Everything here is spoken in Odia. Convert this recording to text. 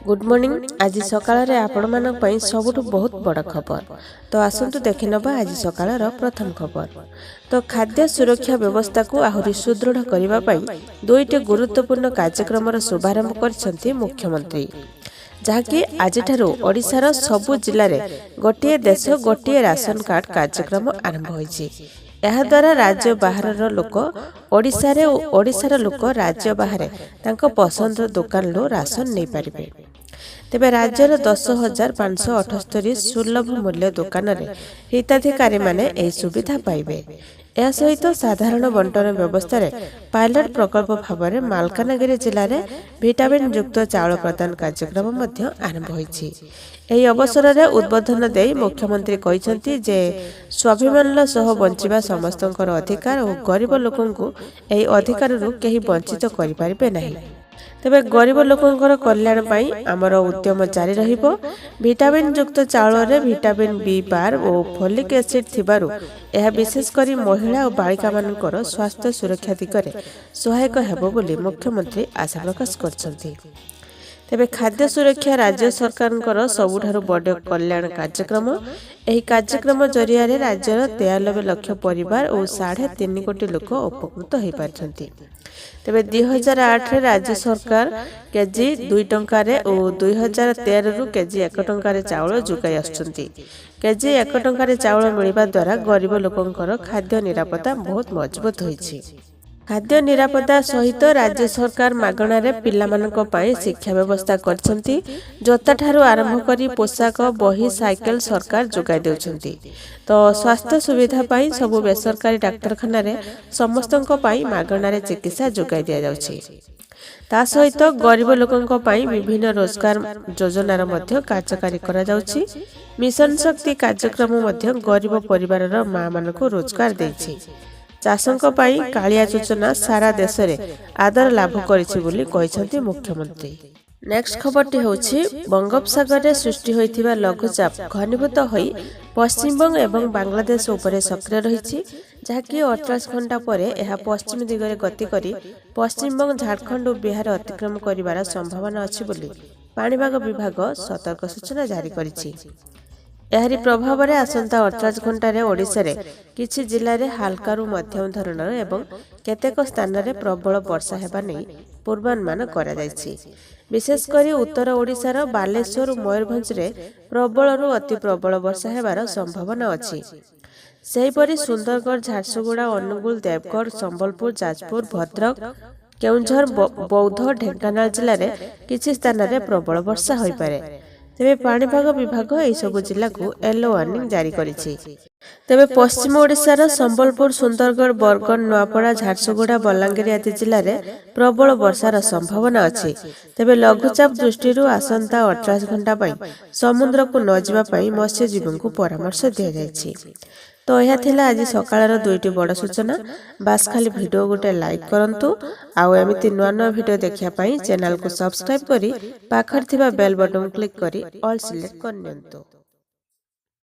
Good morning. ଆଜି ସକାଳରେ ଆପଣମାନଙ୍କ ପାଇଁ ସବୁଠୁ ବହୁତ ବଡ଼ ଖବର। ତ ଆସନ୍ତୁ ଦେଖିନେବା ଆଜି ସକାଳର ପ୍ରଥମ ଖବର। ତ ଖାଦ୍ୟ ସୁରକ୍ଷା ବ୍ୟବସ୍ଥାକୁ ଆହୁରି ସୁଦୃଢ଼ କରିବା ପାଇଁ ଦୁଇଟି ଗୁରୁତ୍ୱପୂର୍ଣ୍ଣ କାର୍ଯ୍ୟକ୍ରମର ଶୁଭାରମ୍ଭ କରିଛନ୍ତି ମୁଖ୍ୟମନ୍ତ୍ରୀ, ଯାହାକି ଆଜିଠାରୁ ଓଡ଼ିଶାର ସବୁ ଜିଲ୍ଲାରେ ଗୋଟିଏ ଦେଶ ଗୋଟିଏ ରାସନ କାର୍ଡ଼ କାର୍ଯ୍ୟକ୍ରମ ଆରମ୍ଭ ହୋଇଛି। ଏହାଦ୍ୱାରା ରାଜ୍ୟ ବାହାରର ଲୋକ ଓଡ଼ିଶାରେ ଓ ଓଡ଼ିଶାର ଲୋକ ରାଜ୍ୟ ବାହାରେ ତାଙ୍କ ପସନ୍ଦର ଦୋକାନରୁ ରାସନ ନେଇପାରିବେ। ତେବେ ରାଜ୍ୟର 10,578 ସୁଲଭ ମୂଲ୍ୟ ଦୋକାନରେ ହିତାଧିକାରୀମାନେ ଏହି ସୁବିଧା ପାଇବେ। ଏହା ସହିତ ସାଧାରଣ ବଣ୍ଟନ ବ୍ୟବସ୍ଥାରେ ପାଇଲଟ ପ୍ରକଳ୍ପ ଭାବରେ ମାଲକାନଗିରି ଜିଲ୍ଲାରେ ଭିଟାମିନ୍ ଯୁକ୍ତ ଚାଉଳ ପ୍ରଦାନ କାର୍ଯ୍ୟକ୍ରମ ମଧ୍ୟ ଆରମ୍ଭ ହୋଇଛି। ଏହି ଅବସରରେ ଉଦ୍ବୋଧନ ଦେଇ ମୁଖ୍ୟମନ୍ତ୍ରୀ କହିଛନ୍ତି ଯେ ସ୍ୱାଭିମାନର ସହ ବଞ୍ଚିବା ସମସ୍ତଙ୍କର ଅଧିକାର ଓ ଗରିବ ଲୋକଙ୍କୁ ଏହି ଅଧିକାରରୁ କେହି ବଞ୍ଚିତ କରିପାରିବେ ନାହିଁ। ତେବେ ଗରିବ ଲୋକଙ୍କର କଲ୍ୟାଣ ପାଇଁ ଆମର ଉଦ୍ୟମ ଜାରି ରହିବ। ଭିଟାମିନ୍ ଯୁକ୍ତ ଚାଉଳରେ ଭିଟାମିନ୍ ବି 12 ଓ ଫୋଲିକ୍ ଏସିଡ୍ ଥିବାରୁ ଏହା ବିଶେଷ କରି ମହିଳା ଓ ବାଳିକାମାନଙ୍କର ସ୍ୱାସ୍ଥ୍ୟ ସୁରକ୍ଷା ଦିଗରେ ସହାୟକ ହେବ ବୋଲି ମୁଖ୍ୟମନ୍ତ୍ରୀ ଆଶା ପ୍ରକାଶ କରିଛନ୍ତି। ତେବେ ଖାଦ୍ୟ ସୁରକ୍ଷା ରାଜ୍ୟ ସରକାରଙ୍କର ସବୁଠାରୁ ବଡ଼ କଲ୍ୟାଣ କାର୍ଯ୍ୟକ୍ରମ। ଏହି କାର୍ଯ୍ୟକ୍ରମ ଜରିଆରେ ରାଜ୍ୟର 93 ଲକ୍ଷ ପରିବାର ଓ 3.5 କୋଟି ଲୋକ ଉପକୃତ ହୋଇପାରିଛନ୍ତି। ତେବେ 2008ରେ ରାଜ୍ୟ ସରକାର କେଜି 2 ଟଙ୍କାରେ ଓ 2013ରୁ କେଜି 1 ଟଙ୍କାରେ ଚାଉଳ ଯୋଗାଇ ଆସୁଛନ୍ତି। କେଜି 1 ଟଙ୍କାରେ ଚାଉଳ ମିଳିବା ଦ୍ୱାରା ଗରିବ ଲୋକଙ୍କର ଖାଦ୍ୟ ନିରାପତ୍ତା ବହୁତ ମଜବୁତ ହୋଇଛି। ଖାଦ୍ୟ ନିରାପତ୍ତା ସହିତ ରାଜ୍ୟ ସରକାର ମାଗଣାରେ ପିଲାମାନଙ୍କ ପାଇଁ ଶିକ୍ଷା ବ୍ୟବସ୍ଥା କରିଛନ୍ତି। ଜୋତାଠାରୁ ଆରମ୍ଭ କରି ପୋଷାକ, ବହି, ସାଇକେଲ ସରକାର ଯୋଗାଇ ଦେଉଛନ୍ତି। ତ ସ୍ୱାସ୍ଥ୍ୟ ସୁବିଧା ପାଇଁ ସବୁ ବେସରକାରୀ ଡାକ୍ତରଖାନାରେ ସମସ୍ତଙ୍କ ପାଇଁ ମାଗଣାରେ ଚିକିତ୍ସା ଯୋଗାଇ ଦିଆଯାଉଛି। ତା ସହିତ ଗରିବ ଲୋକଙ୍କ ପାଇଁ ବିଭିନ୍ନ ରୋଜଗାର ଯୋଜନାର ମଧ୍ୟ କାର୍ଯ୍ୟକାରୀ କରାଯାଉଛି। ମିଶନ ଶକ୍ତି କାର୍ଯ୍ୟକ୍ରମ ମଧ୍ୟ ଗରିବ ପରିବାରର ମାଆମାନଙ୍କୁ ରୋଜଗାର ଦେଇଛି। ଚାଷୀଙ୍କ ପାଇଁ କାଳିଆ ଯୋଜନା ସାରା ଦେଶରେ ଆଦର ଲାଭ କରିଛି ବୋଲି କହିଛନ୍ତି ମୁଖ୍ୟମନ୍ତ୍ରୀ। ନେକ୍ସଟ ଖବରଟି ହେଉଛି, ବଙ୍ଗୋପସାଗରରେ ସୃଷ୍ଟି ହୋଇଥିବା ଲଘୁଚାପ ଘନୀଭୂତ ହୋଇ ପଶ୍ଚିମବଙ୍ଗ ଏବଂ ବାଂଲାଦେଶ ଉପରେ ସକ୍ରିୟ ରହିଛି, ଯାହାକି 48 ଘଣ୍ଟା ପରେ ଏହା ପଶ୍ଚିମ ଦିଗରେ ଗତି କରି ପଶ୍ଚିମବଙ୍ଗ, ଝାଡ଼ଖଣ୍ଡ ଓ ବିହାର ଅତିକ୍ରମ କରିବାର ସମ୍ଭାବନା ଅଛି ବୋଲି ପାଣିପାଗ ବିଭାଗ ସତର୍କ ସୂଚନା ଜାରି କରିଛି। ଏହାରି ପ୍ରଭାବରେ ଆସନ୍ତା 48 ଘଣ୍ଟାରେ ଓଡ଼ିଶାରେ କିଛି ଜିଲ୍ଲାରେ ହାଲକାରୁ ମଧ୍ୟମ ଧରଣର ଏବଂ କେତେକ ସ୍ଥାନରେ ପ୍ରବଳ ବର୍ଷା ହେବା ନେଇ ପୂର୍ବାନୁମାନ କରାଯାଇଛି। ବିଶେଷ କରି ଉତ୍ତର ଓଡ଼ିଶାର ବାଲେଶ୍ୱର ଓ ମୟୂରଭଞ୍ଜରେ ପ୍ରବଳରୁ ଅତି ପ୍ରବଳ ବର୍ଷା ହେବାର ସମ୍ଭାବନା ଅଛି। ସେହିପରି ସୁନ୍ଦରଗଡ଼, ଝାରସୁଗୁଡ଼ା, ଅନୁଗୁଳ, ଦେବଗଡ଼, ସମ୍ବଲପୁର, ଯାଜପୁର, ଭଦ୍ରକ, କେଉଁଝର, ବୌଦ୍ଧ, ଢେଙ୍କାନାଳ ଜିଲ୍ଲାରେ କିଛି ସ୍ଥାନରେ ପ୍ରବଳ ବର୍ଷା ହୋଇପାରେ। ତେବେ ପାଣିପାଗ ବିଭାଗ ଏହିସବୁ ଜିଲ୍ଲାକୁ ୟେଲୋ ୱାର୍ଣ୍ଣିଂ ଜାରି କରିଛି। ତେବେ ପଶ୍ଚିମ ଓଡ଼ିଶାର ସମ୍ବଲପୁର, ସୁନ୍ଦରଗଡ଼, ବରଗଡ଼, ନୂଆପଡ଼ା, ଝାରସୁଗୁଡ଼ା, ବଲାଙ୍ଗୀର ଆଦି ଜିଲ୍ଲାରେ ପ୍ରବଳ ବର୍ଷାର ସମ୍ଭାବନା ଅଛି। ତେବେ ଲଘୁଚାପ ଦୃଷ୍ଟିରୁ ଆସନ୍ତା 48 ଘଣ୍ଟା ପାଇଁ ସମୁଦ୍ରକୁ ନ ଯିବା ପାଇଁ ମତ୍ସ୍ୟଜୀବୀଙ୍କୁ ପରାମର୍ଶ ଦିଆଯାଇଛି। ତ ଏହା ଥିଲା ଆଜି ସକାଳର ଦୁଇଟି ବଡ଼ ସୂଚନା। ବାସ୍, ଖାଲି ଭିଡ଼ିଓ ଗୋଟେ ଲାଇକ୍ କରନ୍ତୁ ଆଉ ଏମିତି ନୂଆ ନୂଆ ଭିଡ଼ିଓ ଦେଖିବା ପାଇଁ ଚ୍ୟାନେଲକୁ ସବସ୍କ୍ରାଇବ୍ କରି ପାଖରେ ଥିବା ବେଲ୍ ବଟନ୍ କ୍ଲିକ୍ କରି ଅଲ୍ ସିଲେକ୍ଟ କରିନିଅନ୍ତୁ।